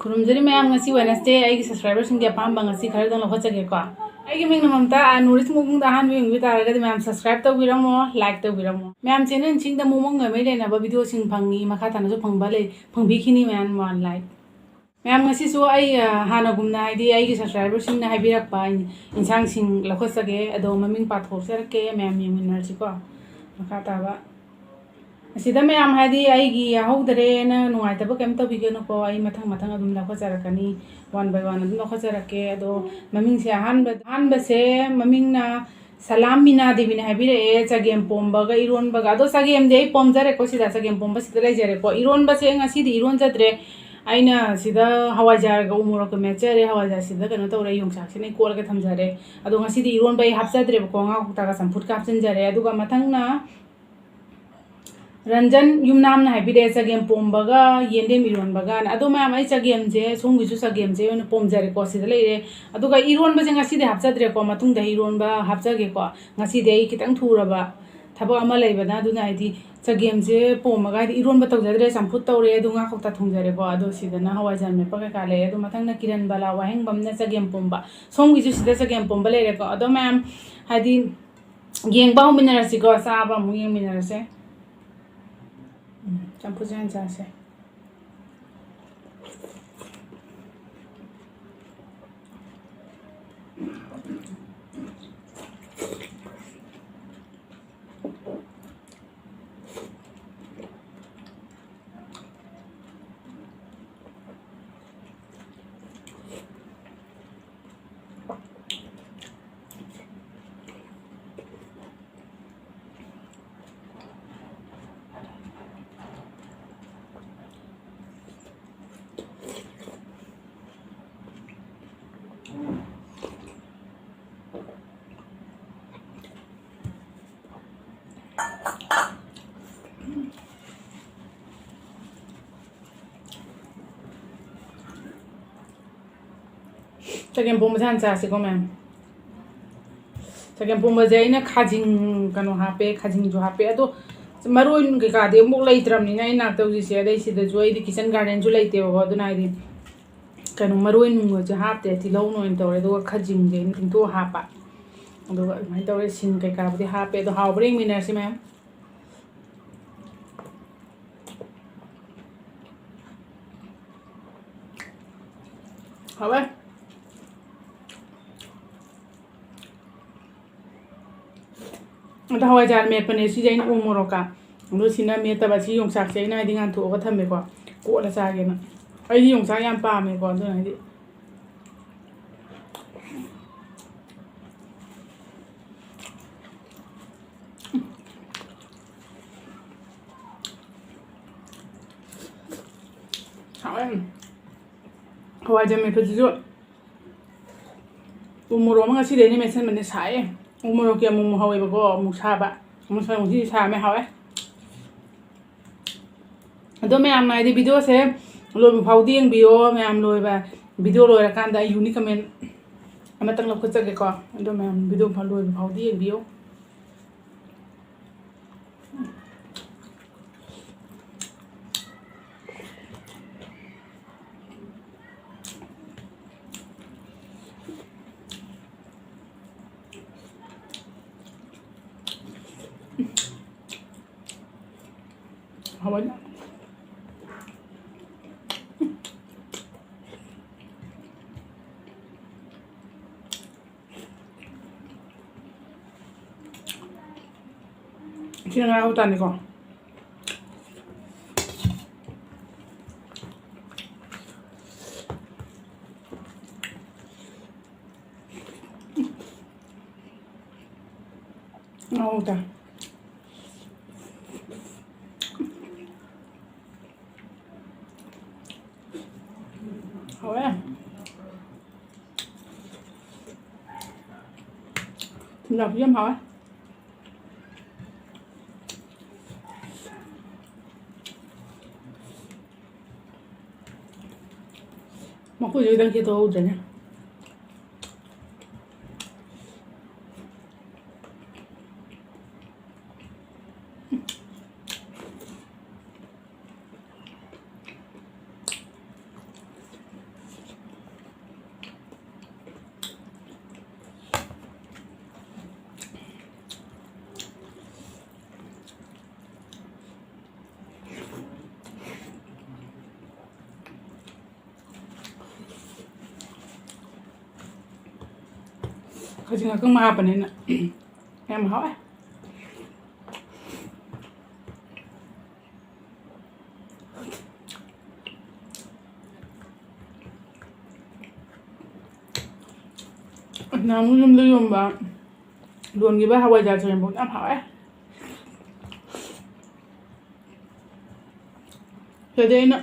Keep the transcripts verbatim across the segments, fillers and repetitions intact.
ꯈꯨꯔꯨꯝꯖꯔꯤ ꯃꯌꯥꯝ, ꯉꯁꯤ Wednesday ꯑꯩꯒꯤ subscriberꯁꯤꯡꯒꯤ ꯑꯄꯥꯝꯕ ꯉꯁꯤ ꯈꯔꯗꯪ ꯂꯧꯈꯠꯆꯒꯦꯀꯣ꯫ ꯑꯩꯒꯤ ꯃꯤꯡꯅ ꯃꯝꯇꯥ, ꯑ, ꯅꯣꯔꯤꯁ ꯃꯨꯛꯕꯨꯡꯗ ꯑꯍꯥꯟꯕ ꯌꯦꯡꯕꯤꯕ ꯇꯥꯔꯒꯗꯤ ꯃꯌꯥꯝ subscribe ꯇꯧꯕꯤꯔꯝꯃꯣ, like ꯇꯧꯕꯤꯔꯝꯃꯣ꯫ ꯃꯌꯥꯝ channel ꯅꯤꯡꯁꯤꯡꯗ ꯃꯑꯣꯡ ꯑꯃ ꯂꯩꯅꯕ videoꯁꯤꯡ ꯐꯪꯉꯤ, ꯃꯈꯥ ꯇꯥꯅꯁꯨ ꯐꯪꯕ ꯂꯩ, ꯐꯪꯕꯤꯈꯤꯅꯤ ꯃꯌꯥꯝ, ꯃꯌꯥꯝ like꯫ ꯃꯌꯥꯝ ꯉꯁꯤꯁꯨ ꯑꯩ, ꯑ, ꯍꯥꯟꯅꯒꯨꯝꯅ ꯍꯥꯏꯗꯤ ꯑꯩꯒꯤ subscriberꯁꯤꯡꯅ ꯍꯥꯏꯕꯤꯔꯛꯄ ꯏꯟꯁꯥꯡꯁꯤꯡ ꯂꯧꯈꯠꯆꯒꯦ, ꯑꯗꯣ ꯃꯃꯤꯡ ꯄꯥꯊꯣꯛꯆꯔꯛꯀꯦ, ꯃꯌꯥꯝ ꯌꯦꯡꯃꯤꯟꯅꯔꯁꯤꯀꯣ꯫ ꯃꯈꯥ ꯇꯥꯕ꯫ ꯑꯁꯤꯗ ꯃꯌꯥꯝ ꯍꯥꯏꯗꯤ ꯑꯩꯒꯤ ꯌꯥꯍꯧꯗꯔꯦꯅ ꯅꯨꯡꯉꯥꯏꯇꯕ ꯀꯩꯝ ꯇꯧꯕꯤꯒꯅꯨꯀꯣ, ꯑꯩ ꯃꯊꯪ ꯃꯊꯪ ꯑꯗꯨꯝ ꯂꯧꯈꯠꯆꯔꯛꯀꯅꯤ, one by one ꯑꯗꯨꯝ ꯂꯧꯈꯠꯆꯔꯛꯀꯦ꯫ ꯑꯗꯣ ꯃꯃꯤꯡꯁꯦ ꯑꯍꯥꯟꯕ, ꯑꯍꯥꯟꯕꯁꯦ ꯃꯃꯤꯡꯅ ꯁꯂꯥꯝ ꯃꯤꯅꯥ ꯗꯦꯕꯤꯅ ꯍꯥꯏꯕꯤꯔꯛꯑꯦ, ꯆꯒꯦꯝ ꯄꯣꯝꯕꯒ ꯏꯔꯣꯟꯕꯒ꯫ ꯑꯗꯣ ꯆꯒꯦꯝꯗꯤ ꯑꯩ ꯄꯣꯝꯖꯔꯦꯀꯣ, ꯁꯤꯗ ꯆꯒꯦꯝ ꯄꯣꯝꯕ ꯁꯤꯗ ꯂꯩꯖꯔꯦꯀꯣ꯫ ꯏꯔꯣꯟꯕꯁꯦ ꯉꯁꯤꯗꯤ ꯏꯔꯣꯟꯖꯗ꯭ꯔꯦ, ꯑꯩꯅ ꯁꯤꯗ ꯍꯋꯥꯏꯖꯥꯔꯒ ꯎ ꯃꯣꯔꯣꯛꯀ ꯃꯦꯠꯆꯔꯦ, ꯍꯋꯥꯏꯖꯥꯔ ꯁꯤꯗ ꯀꯩꯅꯣ ꯇꯧꯔꯦ, ꯌꯣꯡꯆꯥꯛꯁꯤꯅ ꯑꯩ ꯀꯣꯠꯂꯒ ꯊꯝꯖꯔꯦ꯫ ꯑꯗꯣ ꯉꯁꯤꯗꯤ ꯏꯔꯣꯟꯕ ꯑꯩ ꯍꯥꯞꯆꯗ꯭ꯔꯦꯕꯀꯣ, ꯉꯥ ꯀꯧꯇꯥꯒ ꯆꯝꯐꯨꯠꯀ ꯍꯥꯞꯆꯤꯟꯖꯔꯦ꯫ ꯑꯗꯨꯒ ꯃꯊꯪꯅ ꯔꯟꯖꯟ ꯌꯨꯝꯅꯥꯝꯅ ꯍꯥꯏꯕꯤꯔꯛꯑꯦ, ꯆꯒꯦꯝ ꯄꯣꯝꯕꯒ ꯌꯦꯟꯗꯦꯝ ꯏꯔꯣꯟꯕꯒꯅ꯫ ꯑꯗꯣ ꯃꯌꯥꯝ, ꯑꯩ ꯆꯒꯦꯝꯁꯦ, ꯁꯣꯝꯒꯤꯁꯨ ꯆꯒꯦꯝꯁꯦ ꯑꯣꯏꯅ ꯄꯣꯝꯖꯔꯦꯀꯣ, ꯁꯤꯗ ꯂꯩꯔꯦ꯫ ꯑꯗꯨꯒ ꯏꯔꯣꯟꯕꯁꯦ ꯉꯁꯤꯗꯤ ꯍꯥꯞꯆꯗ꯭ꯔꯦꯀꯣ, ꯃꯇꯨꯡꯗ ꯏꯔꯣꯟꯕ ꯍꯥꯞꯆꯒꯦꯀꯣ꯫ ꯉꯁꯤꯗꯤ ꯑꯩ ꯈꯤꯇꯪ ꯊꯨꯔꯕ ꯊꯕꯛ ꯑꯃ ꯂꯩꯕꯅ, ꯑꯗꯨꯅ ꯍꯥꯏꯗꯤ ꯆꯒꯦꯝꯁꯦ ꯄꯣꯝꯃꯒ ꯍꯥꯏꯗꯤ ꯏꯔꯣꯟꯕ ꯇꯧꯖꯗ꯭ꯔꯦ, ꯆꯝꯐꯨꯠ ꯇꯧꯔꯦ, ꯑꯗꯨ ꯉꯥ ꯀꯧꯇꯥ ꯊꯣꯡꯖꯔꯦꯀꯣ꯫ ꯑꯗꯣ ꯁꯤꯗꯅ ꯍꯋꯥꯏꯖꯥꯔ ꯃꯦꯠꯄ ꯀꯩꯀꯥ ꯂꯩꯔꯦ꯫ ꯑꯗꯣ ꯃꯊꯪꯅ ꯀꯤꯔꯟꯕꯂꯥ ꯋꯥꯍꯦꯡꯕꯝꯅ ꯆꯒꯦꯝ ꯄꯣꯝꯕ꯫ ꯁꯣꯝꯒꯤꯁꯨ ꯁꯤꯗ ꯆꯒꯦꯝ ꯄꯣꯝꯕ ꯂꯩꯔꯦꯀꯣ꯫ ꯑꯗꯣ ꯃꯌꯥꯝ ꯍꯥꯏꯗꯤ ꯌꯦꯡꯕ ꯍꯧꯃꯤꯟꯅꯔꯁꯤꯀꯣ, ꯆꯥꯕ ꯑꯃꯨꯛ ꯌꯦꯡꯃꯤꯟꯅꯔꯁꯦ꯫ ꯎꯝ, ꯆꯝꯐꯨꯠꯁꯦ ꯍꯥꯟꯅ ꯆꯥꯁꯦ꯫ ꯆꯒꯦꯝ ꯄꯣꯝꯕꯁꯦ ꯍꯥꯟꯅ ꯆꯥꯁꯤꯀꯣ, ꯃꯌꯥꯝ꯫ ꯆꯒꯦꯝ ꯄꯣꯝꯕꯁꯦ ꯑꯩꯅ ꯈꯥꯖꯤꯡ ꯀꯩꯅꯣ ꯍꯥꯞꯄꯦ, ꯈꯥꯖꯤꯡꯁꯨ ꯍꯥꯄꯦ꯫ ꯑꯗꯣ ꯃꯔꯣꯏ ꯀꯩꯀꯥꯗꯤ ꯑꯃꯨꯛ ꯂꯩꯇ꯭ꯔꯕꯅꯤꯅ ꯑꯩ ꯅꯥꯛꯇ ꯍꯧꯖꯤꯛꯁꯦ꯫ ꯑꯗꯩ ꯁꯤꯗꯁꯨ ꯑꯩꯗꯤ kitchen gardenꯁꯨ ꯂꯩꯇꯦꯕꯀꯣ, ꯑꯗꯨꯅ ꯍꯥꯏꯗꯤ ꯀꯩꯅꯣ ꯃꯔꯣꯏ ꯅꯨꯡꯒꯁꯦ ꯍꯥꯞꯇꯦ, ꯇꯤꯜꯍꯧꯅ ꯑꯣꯏꯅ ꯇꯧꯔꯦ꯫ ꯑꯗꯨꯒ ꯈꯥꯖꯤꯡꯁꯦ ꯑꯩꯅ ꯇꯤꯡꯊꯣꯛꯑ ꯍꯥꯞꯄ꯫ ꯑꯗꯨꯒ ꯑꯗꯨꯃꯥꯏꯅ ꯇꯧꯔꯦ꯫ ꯁꯤꯡ ꯀꯩꯀꯥꯕꯨꯗꯤ ꯍꯥꯞꯄꯦ꯫ ꯑꯗꯣ ꯍꯥꯎꯕ꯭ꯔꯥ ꯌꯦꯡꯃꯤꯟꯅꯔꯁꯤ, ꯃꯌꯥꯝ꯫ ꯍꯥꯎꯋꯦ꯫ ꯑꯗꯣ ꯍꯋꯥꯏꯖꯥꯔ ꯃꯦꯠꯄꯅꯦ ꯁꯤꯁꯦ ꯑꯩꯅ ꯎ ꯃꯣꯔꯣꯛꯀ꯫ ꯑꯗꯣ ꯁꯤꯅ ꯃꯦꯠꯇꯕ꯫ ꯁꯤ ꯌꯣꯡꯆꯥꯛꯁꯦ ꯑꯩꯅ ꯍꯥꯏꯗꯤ ꯉꯥꯟꯊꯣꯛꯑꯒ ꯊꯝꯃꯦꯀꯣ, ꯀꯣꯠꯂ ꯆꯥꯒꯦꯅ꯫ ꯑꯩꯗꯤ ꯌꯣꯡꯆꯥꯛ ꯌꯥꯝ ꯄꯥꯝꯃꯦꯀꯣ, ꯑꯗꯨꯅ ꯍꯥꯏꯗꯤ ꯍꯥꯎꯋꯦ꯫ ꯍꯋꯥꯏꯖꯥꯔ ꯃꯦꯠꯄꯁꯤꯁꯨ ꯎ ꯃꯣꯔꯣꯛ ꯑꯃ ꯉꯁꯤꯗꯩꯅꯦ ꯃꯦꯠꯁꯟꯕꯅꯦ꯫ ꯁꯥꯏꯌꯦ꯫ ꯎ ꯃꯣꯔꯣꯛꯀꯤ ꯑꯃꯨꯛ ꯑꯃꯨꯛ ꯍꯧꯋꯦꯕꯀꯣ, ꯑꯃꯨꯛ ꯁꯥꯕ, ꯑꯃꯨꯛ ꯁꯥꯕ꯫ ꯉꯁꯤꯗꯤ ꯁꯥꯔꯝꯃꯦ, ꯍꯥꯎꯋꯦ꯫ ꯑꯗꯣ ꯃꯌꯥꯝꯅ ꯍꯥꯏꯗꯤ videoꯁꯦ ꯂꯣꯏꯕ ꯐꯥꯎꯗꯤ ꯌꯦꯡꯕꯤꯌꯣ꯫ ꯃꯌꯥꯝ ꯂꯣꯏꯕ, video ꯂꯣꯏꯔꯀꯥꯟꯗ ꯑꯩ unique comment ꯑꯃꯇꯪ ꯂꯧꯈꯠꯆꯒꯦꯀꯣ꯫ ꯑꯗꯣ ꯃꯌꯥꯝ video ꯐꯥꯎ, ꯂꯣꯏꯕ ꯐꯥꯎꯗꯤ ꯌꯦꯡꯕꯤꯌꯣ꯫ ꯍꯥꯎꯕꯅꯤ꯫ ꯁꯤꯅ ꯉꯥ ꯎꯇꯥꯅꯤꯀꯣ꯫ ꯉꯥ ꯎꯇꯥ꯫ ꯍꯥꯎꯋꯦ꯫ ꯊꯨꯝꯖꯥꯛꯄꯤ ꯌꯥꯝ ꯍꯥꯎꯋꯦ꯫ ꯃꯈꯨꯁꯦ ꯈꯤꯇꯪ ꯁꯦꯠꯇꯣꯛꯍꯧꯗ꯭ꯔꯦꯅꯦ꯫ ꯀꯛꯆꯤꯡ ꯑꯀꯪꯕ ꯍꯥꯞꯄꯅꯤꯅ ꯌꯥꯝ ꯍꯥꯎꯋꯦ꯫ ꯅꯍꯥꯟꯃꯨꯛ ꯌꯨꯝꯗ ꯌꯣꯟꯕ, ꯌꯣꯟꯈꯤꯕ ꯍꯋꯥꯏꯖꯥꯔ ꯆꯒꯦꯝꯄꯣꯝ ꯌꯥꯝ ꯍꯥꯎꯋꯦ꯫ ꯁꯤꯗꯩ ꯑꯩꯅ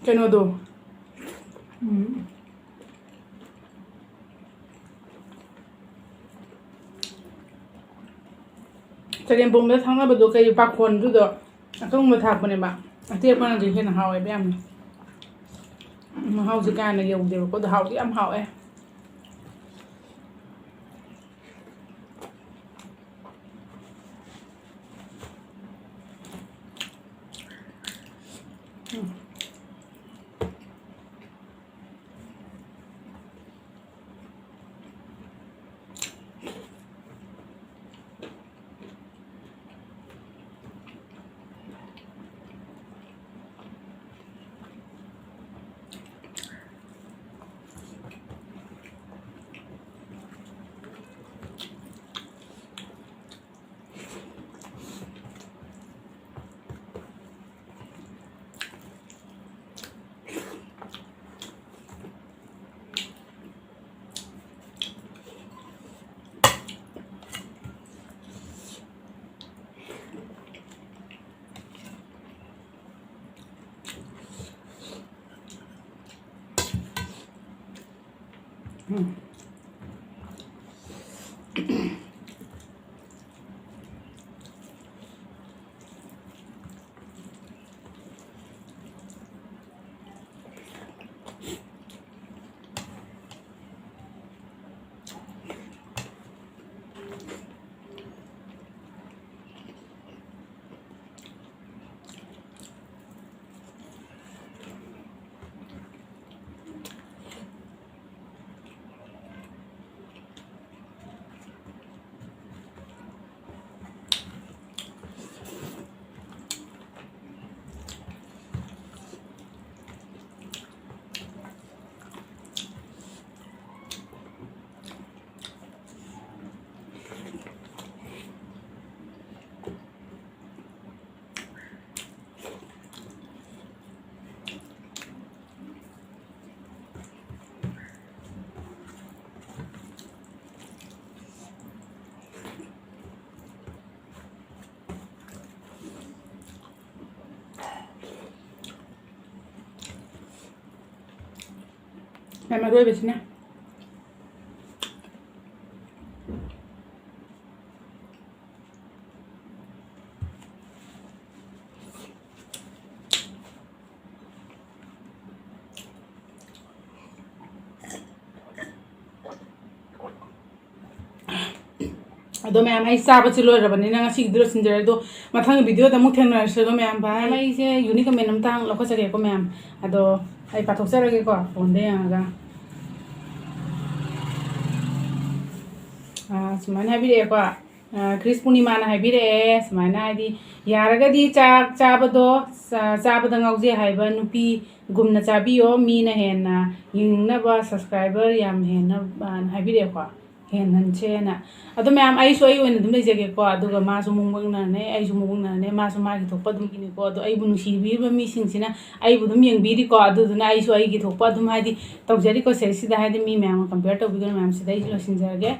ꯀꯩꯅꯣꯗꯣ, ꯎꯝ, ꯆꯒꯦꯝꯄꯣꯝꯕꯗ ꯊꯥꯛꯅꯕꯗꯣ, ꯀꯩ, ꯄꯥꯈꯣꯟꯗꯨꯗꯣ ꯑꯀꯪꯕ ꯊꯥꯛꯄꯅꯦꯕ꯫ ꯑꯇꯦꯛꯄꯅꯗꯤ ꯍꯦꯟꯅ ꯍꯥꯎꯋꯦꯕ ꯌꯥꯝꯅ꯫ ꯃꯍꯥꯎꯁꯦ ꯀꯌꯥꯅ ꯌꯧꯗꯦꯕꯀꯣ, ꯑꯗꯣ ꯍꯥꯎꯗꯤ ꯌꯥꯝ ꯍꯥꯎꯋꯦ꯫ ꯃꯌꯥꯝ ꯑꯔꯣꯏꯕꯁꯤꯅ꯫ ꯑꯗꯣ ꯃꯌꯥꯝ, ꯑꯩ ꯆꯥꯕꯁꯤ ꯂꯣꯏꯔꯕꯅꯤꯅ ꯉꯁꯤꯒꯤꯗꯤ ꯂꯣꯏꯁꯤꯟꯖꯔꯦ꯫ ꯑꯗꯣ ꯃꯊꯪꯒꯤ ꯚꯤꯗꯤꯑꯣꯗ ꯑꯃꯨꯛ ꯊꯦꯡꯅꯔꯁꯤ꯫ ꯑꯗꯣ ꯃꯌꯥꯝ, ꯚꯥꯏ, ꯑꯩꯁꯦ ꯌꯨꯅꯤꯛ ꯀꯃꯦꯟ ꯑꯝꯇꯪ ꯂꯧꯈꯠꯆꯒꯦꯀꯣ ꯃꯌꯥꯝ꯫ ꯑꯗꯣ ꯑꯩ ꯄꯥꯊꯣꯛꯆꯔꯒꯦꯀꯣ ꯐꯣꯟꯗ ꯌꯦꯡꯉꯒ꯫ ꯑꯥ, ꯁꯨꯃꯥꯏꯅ ꯍꯥꯏꯕꯤꯔꯛꯑꯦꯀꯣ꯫ ꯑꯥ, ꯈ꯭ꯔꯤꯁ ꯄꯨꯔꯅꯤꯃꯥꯅ ꯍꯥꯏꯕꯤꯔꯛꯑꯦ ꯁꯨꯃꯥꯏꯅ, ꯍꯥꯏꯗꯤ, ꯌꯥꯔꯒꯗꯤ ꯆꯥꯛ ꯆꯥꯕꯗꯣ, ꯆꯥ-, ꯆꯥꯕꯗ ꯉꯥꯎꯖꯩ ꯍꯥꯏꯕ ꯅꯨꯄꯤꯒꯨꯝꯅ ꯆꯥꯕꯤꯌꯣ, ꯃꯤꯅ ꯍꯦꯟꯅ ꯌꯦꯡꯅꯤꯡꯅꯕ, subscriber ꯌꯥꯝ ꯍꯦꯟꯅ, ꯑꯥ, ꯍꯥꯏꯕꯤꯔꯛꯑꯦꯀꯣ, ꯍꯦꯟꯍꯟꯁꯦꯅ꯫ ꯑꯗꯣ ꯃꯌꯥꯝ, ꯑꯩꯁꯨ ꯑꯩ ꯑꯣꯏꯅ ꯑꯗꯨꯝ ꯂꯩꯖꯒꯦꯀꯣ, ꯑꯗꯨꯒ ꯃꯥꯁꯨ ꯃꯑꯣꯡ ꯃꯑꯣꯡꯅꯅꯦ, ꯑꯩꯁꯨ ꯃꯑꯣꯡ ꯃꯑꯣꯡꯅꯅꯦ, ꯃꯥꯁꯨ ꯃꯥꯒꯤ ꯊꯣꯛꯄ ꯑꯗꯨꯝ ꯏꯅꯤꯀꯣ꯫ ꯑꯗꯣ ꯑꯩꯕꯨ ꯅꯨꯡꯁꯤꯕꯤꯔꯤꯕ ꯃꯤꯁꯤꯡꯁꯤꯅ ꯑꯩꯕꯨ ꯑꯗꯨꯝ ꯌꯦꯡꯕꯤꯔꯤꯀꯣ, ꯑꯗꯨꯗꯨꯅ ꯑꯩꯁꯨ ꯑꯩꯒꯤ ꯊꯣꯛꯄ ꯑꯗꯨꯝ, ꯍꯥꯏꯗꯤ, ꯇꯧꯖꯔꯤꯀꯣ ꯁꯤꯗꯩꯁꯤꯗ, ꯍꯥꯏꯗꯤ, ꯃꯤ ꯃꯌꯥꯝꯒ compare ꯇꯧꯕꯤꯒꯅꯨ ꯃꯌꯥꯝ꯫ ꯁꯤꯗ ꯑꯩꯁꯨ ꯂꯣꯏꯁꯤꯟꯖꯔꯒꯦ꯫